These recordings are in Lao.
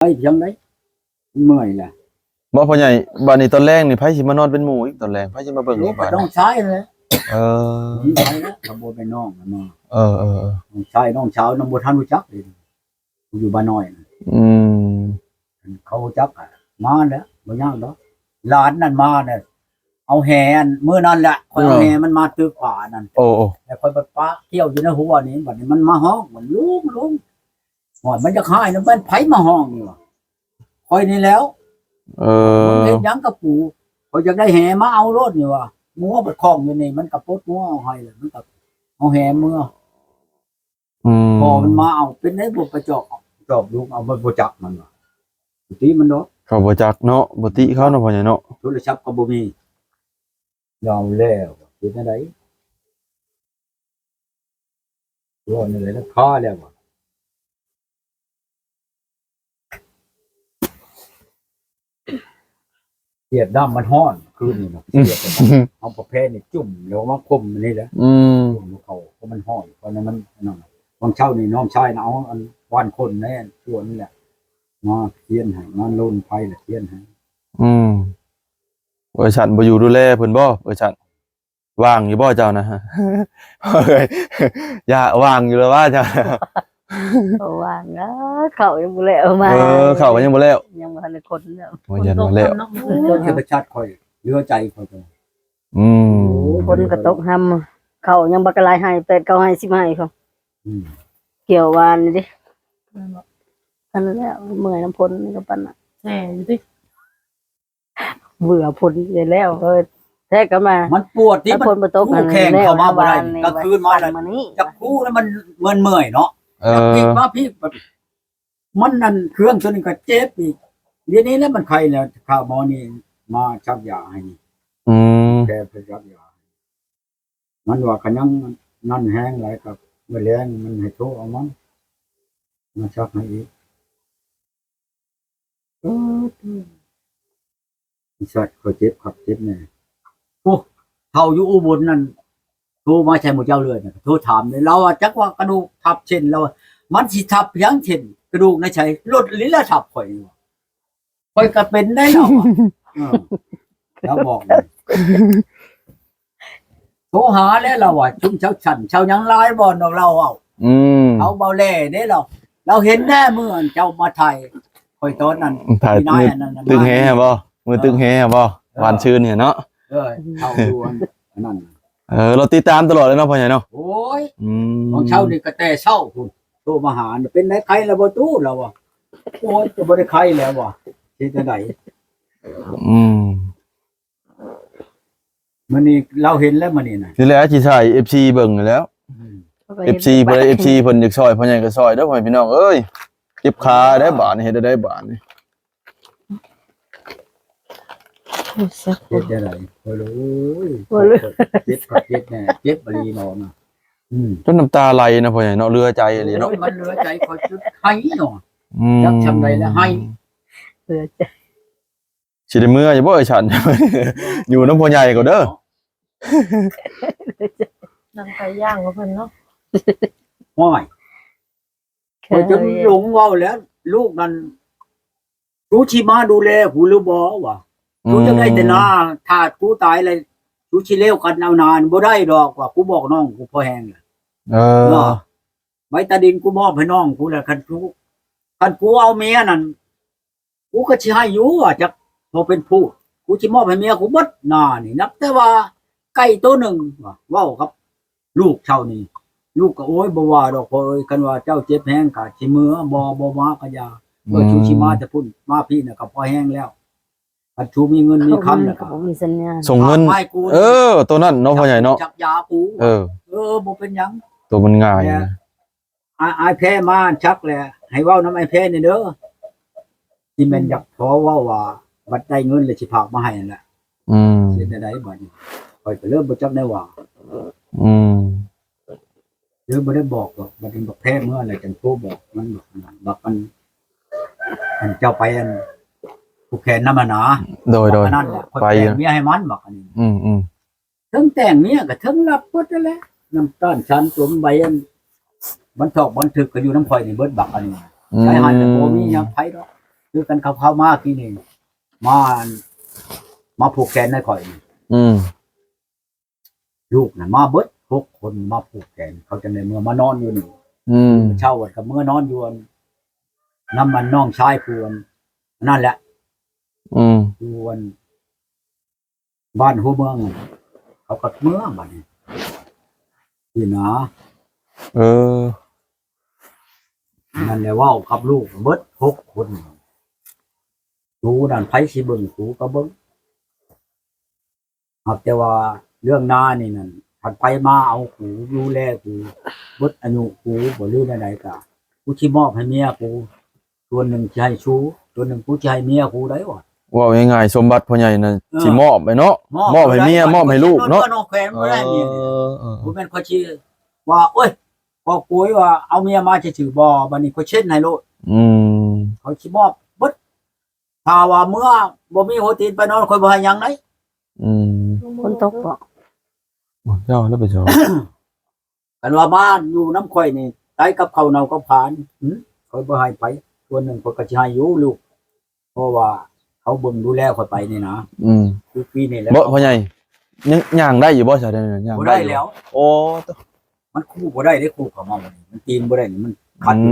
ໄປຈັ່ງໃດ ເມື່ອຍແຫຼະ. ບໍ່ພໍ່ໃຫຍ່ ບາດນີ້ຕອນແລງນີ້ໃຜຊິມານອນເປັນໝູ່ອີກ? ຕອນແລງໃຜຊິມາເບິ່ງອີກບາດນີ້? ນ້ອງຊາຍແຫຼະ. ເອີ ມີໃຜລະ ກໍບໍ່ແມ່ນນ້ອງນະເນາະ. ເອີໆໆ ນ້ອງຊາຍນ້ອງສາວນຳ ບໍ່ທັນຮູ້ຈັກເດ້ ຢູ່ບ້ານນ້ອຍນະ. ອືມ ຄັນເຂົາຮູ້ຈັກກໍມາແຫຼະ ບໍ່ຍາກດອກ. ຫຼານນັ້ນມາແຫຼະ ເອົາແຫອັນ ມື້ນັ້ນແຫຼະ ຂ້ອຍເອົາແຫມັນມາຕຶກປານັ້ນ. ໂອ້ ແລ້ວຂ້ອຍບັດປະກ່ຽວຢູ່ໃນຫົວນີ້ ບັດນີ້ມັນມາຮ້ອງ ມັນລຸງໆ ໂອ້ຍ ມັນຢາກຮ້າຍນະ ແມ່ນໃຜມາຮ້ອງນີ້ວະ? ຂ້ອຍນີ້ແລ້ວ. ເອີ ມຶງເຮັດຫຍັງກັບກູ? ຂ້ອຍຢາກໄດ້ແຫມາເອົາໂລດນີ້ວະ. ງົວບັດຂ້ອງຢູ່ນີ້ ມັນກໍປົດງົວເອົາໃຫ້ແລ້ວ ມັນກໍເອົາແຫເມືອ. ອືມ ພໍມັນມາເອົາ ເປັນໄດ໋ບໍ່ໄປຈອກ ຈອກລຸງເອົາ ມັນບໍ່ຈັກມັນວ່າ ຕິມັນເນາະ. ເຂົາບໍ່ຈັກເນາະ ບໍ່ຕິເຂົາເນາະ ພໍ່ໃຫຍ່ເນາະ. ໂທລະສັບກໍບໍ່ມີ ເອົາແລ້ວ ເຮັດແນວໃດ? ເວົ້າແນວໃດລະ ຄາແລ້ວວ່າ ສຽດນ້ຳມັນຮ້ອນຄືນນີ້ນະ ສຽດ ເອົາປາແພນີ້ຈຸ່ມ ແລ້ວມາຄົມອັນນີ້ແຫຼະ. ອືມ ຄົມເຂົ້າ ເພາະມັນຮ້ອນ ເພາະນັ້ນມັນນັ້ນ. ຫວ່າງເຊົ້ານີ້ນ້ອງຊາຍນະ ເອົາອັນຫວ່ານຄົນໃນອັນສວນນີ້ແຫຼະ ມາຄຽນໃຫ້ ມາລົນໄຟລະຄຽນໃຫ້. ອືມ ເອີ ສັນບໍ່ຢູ່ດູແລເພິ່ນບໍ່? ເອີ ສັນ ວ່າງຢູ່ບໍ່ເຈົ້ານະ? ເອີຍ ຢ່າ ວ່າງຢູ່ແລ້ວວ່າເຈົ້າ? ບໍ່ວ່າງເດີ ເຂົ້າຍັງບໍ່ແລ້ວມາ. ເອີ ເຂົ້າກໍຍັງບໍ່ແລ້ວ ຍັງບໍ່ທັນໄດ້ຄົນເນາະ. ໂອ້ຍ ຢ້ານບໍ່ແລ້ວ. ໂອ້ຍ ທຳມະຊາດຂ້ອຍ ເຫຼືອໃຈຂ້ອຍກໍ ອືມ ໂອ້ຍ ຝົນກໍຕົກຮຳ ເຂົ້າຍັງບັກຫຼາຍໄຮ່ ແປດເກົ້າໄຮ່ ສິບໄຮ່ພຸ້ນ. ອືມ ກ່ຽວຫວ່ານນີ້ເດ້ ແມ່ນບໍ່? ອັນນັ້ນແຫຼະ ເມື່ອຍນຳຝົນນີ້ກໍປານນັ້ນ ແຊ່ຢູ່ຕິ. ເບື່ອຝົນແລ້ວ ເອີ ແທ້ກໍມາ ມັນປວດຕິ ມັນຝົນບໍ່ຕົກຫັ້ນ ແຂ້ງເຂົ້າມາບໍ່ໄດ້ ກາງຄືນມາແລ້ວ ຈັບຄູແລ້ວມັນເມື່ອຍໆເນາະ. ເອີ ຈັບພີກມາພີກ ມັນນັ້ນ ເຄື່ອງຕົວນີ້ກໍເຈັບອີກ. ດຽວນີ້ແຫຼະມັນໄຄແລ້ວ ຂ້າໝໍນີ້ມາສັກຢາໃຫ້ນີ້. ອືມ ແກໄປສັກຢາ ມັນວ່າຄັນຍັງນັ້ນແຮງຫຼາຍກໍມື້ແລງມັນໃຫ້ໂທເອົາມັນມາສັກໃຫ້ອີກ. ເອີ ສັດ ຂ້ອຍເຈັບຄັກເຈັບແນ່. ໂອ້ ເຖົ້າຢູ່ອຸບົນນັ້ນ ໂທມາໃສ່ໝູ່ເຈົ້າເລີຍນະ ໂທຖາມເລີຍ ລາວວ່າ ຈັກວ່າກະດູກທັບເສັ້ນ ລາວວ່າ ມັນຊິທັບຫຍັງເສັ້ນ ກະດູກໃນໃສ ລົດລີລະທັບຂ້ອຍ ຂ້ອຍກໍເປັນໄດ້ລາວວ່າ. ເອີ ລາວບອກ ໂທຫາແລ້ວລາວວ່າ ຊຸມຊາວສັນຊາວຫຍັງຫຼາຍບ່ອນດອກ ລາວເວົ້າ. ອືມ ເອົາເບົາແຫຼເດ້ລາວ ລາວເຫັນແດ່ມື້ອັນເຈົ້າມາຖ່າຍຂ້ອຍຕອນນັ້ນ ຖ່າຍ ມື້ຕຶກແຫບໍ່? ມື້ຕຶກແຫບໍ່? ເອີ ຫວ່ານຊືນນີ້ເນາະ. ເອີ ເຂົາຢູ່ອັນນັ້ນ ເອີ ລາວຕິດຕາມຕະຫຼອດເລີຍເນາະ ພໍ່ໃຫຍ່ເນາະ. ໂອ້ຍ ອືມ ຂອງເຊົ້ານີ້ກໍແຕ່ເຊົ້າພຸ້ນ ໂທມາຫາ ເປັນໄດ ໄຄແລ້ວບໍ່ຕູ້? ລາວວ່າ ໂອ້ຍ ກໍບໍ່ໄດ້ໄຄແລ້ວວ່າ ເຮັດຈັ່ງໃດ? ອືມ ມື້ນີ້ລາວເຫັນແລ້ວມື້ນີ້ນະ ນີ້ແຫຼະ ຊິຖ່າຍເອັຟຊີເບິ່ງແລ້ວ. ອືມ ເອັຟຊີ ຜູ້ໃດ ເອັຟຊີ ເພິ່ນຢາກຊ່ອຍ ພໍ່ໃຫຍ່ກໍຊ່ອຍເດີ ພໍ່ແມ່ພີ່ນ້ອງເອີຍ. ເຈັບຂາໄດ້ບາດນີ້ ເຮັດໄດ້ບາດນີ້. ເຮັດຈັ່ງໃດ? ໂອ້ຍ ໂອ້ຍ ເຈັບຄັກເຈັບແນ່ ເຈັບອີ່ຫຼີເນາະນະ. ອືມ ຈົນນ້ຳຕາໄຫຼນະ ພໍ່ໃຫຍ່ເນາະ ເຫຼືອໃຈອີ່ຫຼີເນາະ. ໂອ້ຍ ມັນເຫຼືອໃຈ ຂ້ອຍຈົນໄຫ້ເນາະ. ອືມ ຈັກຊ່ຳໃດລະໄຫ້ ເຫຼືອໃຈ. ຊິໄດ້ເມືອຢູ່ບໍ່ ໄອ້ສັນ? ຢູ່ນຳພໍ່ໃຫຍ່ກ່ອນເດີ. ນຳໄກ່ຍ່າງກັບເພິ່ນເນາະ. ໂອ້ຍ ຂ້ອຍຈົນຫຼົງເວົ້າແລ້ວ ລູກນັ້ນ ກູຊິມາດູແລກູຫຼືບໍ່ວະ? ອືມ ກູຢາກໄດ້ແຕ່ນາ ຖ້າກູຕາຍແລ້ວ ກູຊິແລ້ວກັນເອົານາ ບໍ່ໄດ້ດອກວ່າ ກູບອກນ້ອງກູພໍແຮງແລ້ວ. ເອີ ເນາະ ໃບຕາດິນກູມອບໃຫ້ນ້ອງກູແລ້ວ ຄັນກູ ຄັນກູເອົາເມຍນັ້ນ ກູກໍຊິໃຫ້ຢູ່ວ່າ ຈັກພໍເປັນພູດ ກູຊິມອບໃຫ້ເມຍກູເບິດນານີ້ ນັບແຕ່ວ່າໄກ່ໂຕໜຶ່ງວ່າ ເວົ້າກັບລູກເຊົ້ານີ້ ລູກກໍ ໂອ້ຍ ບໍ່ວ່າດອກພໍ່ເອີຍ ຄັນວ່າເຈົ້າເຈັບແຮງກໍຊິເມືອ ບໍ່ ບໍ່ມາກໍຢ່າ. ເອີ ອືມ ຊູຊິມາແຕ່ພຸ້ນ ມາພີ້ນະກໍພໍແຮງແລ້ວ ຄັນຊູມີເງິນມີຄຳແລ້ວກໍ ເຂົາບໍ່ມີສັນຍາ ສົ່ງເງິນ ເອີ ໂຕນັ້ນເນາະ ພໍ່ໃຫຍ່ເນາະ ຈັກຢາກູ. ເອີ ເອີ ບໍ່ເປັນຫຍັງ ໂຕມັນງ່າຍນະ. ອ້າຍ ອ້າຍແພມາຈັກແຫຼະ ໃຫ້ເວົ້ານຳອ້າຍແພແດ່ເດີ ທີ່ແມ່ນຢາກຂໍເວົ້າວ່າ ບັດໄດ້ເງິນແລ້ວຊິພາກມາໃຫ້ຫັ້ນແຫຼະ. ອືມ ເຮັດແນວໃດບັດນີ້ ຂ້ອຍກໍເລີ່ມບໍ່ຈັກແນວວ່າ. ອືມ ເລີ່ມບໍ່ໄດ້ບອກດອກ ບັດນີ້ບັກແພເມືອແລ້ວຈັ່ງໂທບອກມັນ ບັກອັນນັ້ນ ບັກອັນ ອັນເຈົ້າໄປອັນ ຜູກແຂນນຳຫັ້ນນາ. ໂດຍໆ ບັກອັນນັ້ນແຫຼະ ຂ້ອຍແຕ່ງເມຍໃຫ້ມັນ ບັກອັນນີ້. ອືມໆ ເທິງແຕ່ງເມຍກໍເທິງລັບເບິດນັ້ນແຫຼະ ນ້ຳຕານສານຕົມໃບອັນ ບັນທອກບັນທຶກກໍຢູ່ນຳຂ້ອຍນີ້ເບິດບັກອັນນີ້. ອືມ ໃຊ້ຫັ້ນແຫຼະ ບໍ່ມີຫຍັງໃຜດອກ. ຄືກັນ ເຂົາເຂົ້າມາກີ້ນີ້ ມາ ມາຜູກແຂນໃຫ້ຂ້ອຍນີ້ ອືມ ລູກນະມາເບິດຫົກຄົນ ມາຜູກແຂນ ເຂົາຈັ່ງໄດ້ເມືອມານອນຢູ່ນີ້ ອືມ ເຊົ້າກໍເມືອນອນຢູ່ອັນ ນຳອັນນ້ອງຊາຍຜູ້ອັນນັ້ນແຫຼະ ອືມ ຢູ່ອັນ ບ້ານຫົວເມືອງ ເຂົາກໍເມືອບາດນີ້ ນີ້ນະ ເອີ ນັ້ນແຫຼະ ເວົ້າກັບລູກເບິດຫົກຄົນ ກູນັ້ນໃຜຊິເບິ່ງ ກູກໍເບິ່ງ ຫາກແຕ່ວ່າເລື່ອງນານີ້ນັ້ນ ຄັນໃຜມາເອົາກູ ດູແລກູ ເບິດອາຍຸກູ ບໍ່ ຫຼືແນວໃດກະ ກູຊິມອບໃຫ້ເມຍກູ ສ່ວນໜຶ່ງຊິໃຫ້ຊູ ສ່ວນໜຶ່ງກູຊິໃຫ້ເມຍກູໄດ໋ວ່າ ເວົ້າງ່າຍໆ ສົມບັດພໍ່ໃຫຍ່ນະ ເອີ ຊິມອບໄປເນາະ ມອບ ມອບໃຫ້ເມຍ ມອບໃຫ້ລູກເນາະ ເອີ ເອີ ບໍ່ແມ່ນຂ້ອຍຊິວ່າ ໂອ້ຍ ກໍໂກຍວ່າເອົາເມຍມາຊື່ໆ ບໍ່ ບັດນີ້ຂ້ອຍເຊັນໃຫ້ໂລດ ອືມ ຂ້ອຍຊິມອບເບິດ ຖ້າວ່າເມືອບໍ່ມີຫົວຕີນໄປນອນ ຂ້ອຍບໍ່ໃຫ້ຫຍັງໄດ໋ ອືມ ຝົນຕົກບໍ່? ບໍ່ ເຈົ້າແລ້ວໄປເຈົ້າ ຄັນວ່າມາຢູ່ນຳຂ້ອຍນີ້ ໄຕກັບເຂົ້າເນົ່າກັບຂານ ຫຶ ຂ້ອຍບໍ່ໃຫ້ໄປ ສ່ວນໜຶ່ງຂ້ອຍກໍຊິໃຫ້ຢູ່ລູກ ເພາະວ່າເຂົາເບິ່ງດູແລຂ້ອຍໄປນີ້ນະ ອືມ ຄືປີນີ້ແຫຼະ ບໍ່ ພໍ່ໃຫຍ່ ຍັງຍ່າງໄດ້ຢູ່ບໍ່ຊະ ດຽວນີ້ຍ່າງບໍ່ໄດ້ແລ້ວ ໂອ້ ມັນຄູ່ບໍ່ໄດ້ເດ້ ຄູ່ເຂົ້າມາ ມັນຕີນບໍ່ໄດ້ ມັນຂັດ ອື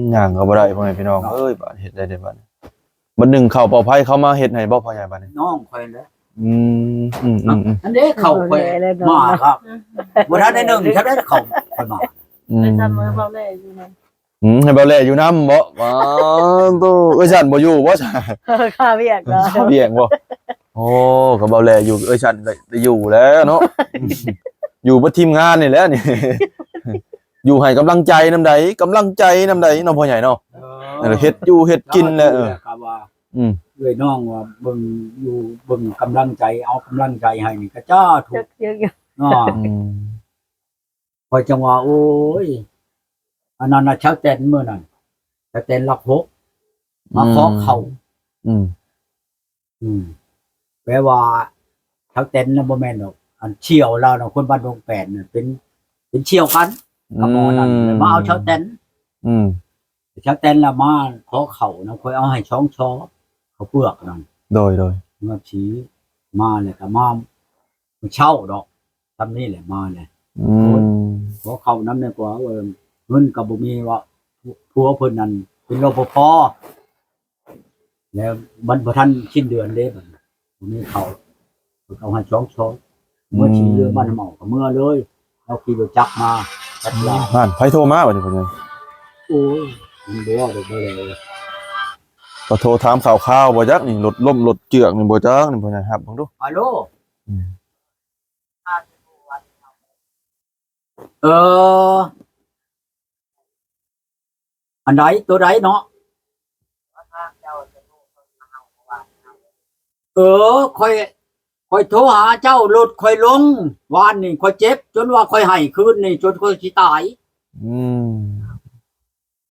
ມ ຍ່າງກໍບໍ່ໄດ້ ພໍ່ແມ່ພີ່ນ້ອງເອີຍ ບາດເຮັດໄດ້ເດ້ບາດນີ້ ບັດໜຶ່ງເຂົ້າປອດໄພເຂົາມາເຮັດໃຫ້ບໍ່ພໍ່ໃຫຍ່ບາດນີ້? ນ້ອງຂ້ອຍແຫຼະ ອືມ ອືມໆໆ ອັນເດ້ເຂົ້າຂ້ອຍມາຄັບ ບໍ່ທັນໄດ້ໜຶ່ງ ທັນໄດ້ເຂົ້າຂ້ອຍມາ ອືມ ໄປຊຳເມືອເບົາແຫຼຢູ່ນຳ ອືມ ໃຫ້ເບົາແຫຼຢູ່ນຳບໍ່? ວ້າໂຕ ເອື້ອຍສັນບໍ່ຢູ່ບໍ່ຊະ? ຄາວຽກ ຄາວຽກບໍ່? ໂອ້ ກໍເບົາແຫຼຢູ່ ເອື້ອຍສັນໄດ້ ໄດ້ຢູ່ແລ້ວເນາະ ຢູ່ເບິດທີມງານນີ້ແຫຼະນີ້ ຢູ່ໃຫ້ກຳລັງໃຈນຳໃດ ກຳລັງໃຈນຳໃດເນາະ ພໍ່ໃຫຍ່ເນາະ ເອີ ເຮັດຢູ່ເຮັດກິນແຫຼະ ເອີ ກໍວ່າ ອືມ ເອື້ອຍນ້ອງວ່າເບິ່ງຢູ່ ເບິ່ງກຳລັງໃຈ ເອົາກຳລັງໃຈໃຫ້ນີ້ ກະສາທຸ ເອີ ອືມ ຂ້ອຍຈັ່ງວ່າ ໂອ້ຍ ອັນນັ້ນນະ ຊາວແຕນມື້ນັ້ນ ຊາວແຕນຫຼັກຫົກ ມາຂໍເຂົ້າ ອືມ ອືມ ແປວ່າຊາວແຕນນະບໍ່ແມ່ນດອກ ອັນສ່ຽວລາວນະ ຄົນບ້ານດົງແປນນະ ເປັນ ເປັນສ່ຽວກັນກັບໝໍນັ້ນ ອືມ ມາເອົາຊາວແຕນ ອືມ ຊາວແຕນລະມາຂໍເຂົ້ານຳ ຂ້ອຍເອົາໃຫ້ສອງຊອ ເຂົ້າເປືອກນັ້ນ ໂດຍ ໂດຍ ເມື່ອພີມາແລ້ວກໍມາ ມື້ເຊົ້າດອກ ຊ່ຳນີ້ແຫຼະມາແຫຼະ ອືມ ໂອ້ຍ ຂໍເຂົ້ານຳແດ່ກວ່າ ເອີ ເງິນກໍບໍ່ມີ ວ່າຜົວເພິ່ນນັ້ນເປັນ ລປພ ແລ້ວມັນບໍ່ທັນສິ້ນເດືອນເດ້ ບັດນີ້ບໍ່ມີເຂົ້າ ເພິ່ນເອົາໃຫ້ສອງຊອ ເມື່ອ ອືມ ທີ່ເຮືອນບ້ານເມົາກໍເມືອເລີຍ ເຮົາຂີ່ລົດຈັກມາ ນັ້ນ ໃຜໂທມາບັດນີ້ ພໍ່ໃຫຍ່? ໂອ້ຍ ມັນບໍ່ເວົ້າດອກ ບໍ່ແລ້ວ ກໍໂທຖາມຂ່າວໆ ບໍ່ຈັກນີ້ ລົດລົ້ມລົດເຈື່ອນນີ້ ບໍ່ຈັກນີ້ ພໍ່ໃຫຍ່ ຮັບເບິ່ງດູ ຮາໂລ ອືມ ເອີ ອັນໃດ ໂຕໃດເນາະ? ເອີ ຂ້ອຍ ຂ້ອຍໂທຫາເຈົ້າ ລົດຂ້ອຍລົ້ມ ວານນີ້ຂ້ອຍເຈັບ ຈົນວ່າຂ້ອຍໄຫ້ຄືນນີ້ ຈົນຂ້ອຍຊິຕາຍ ອືມ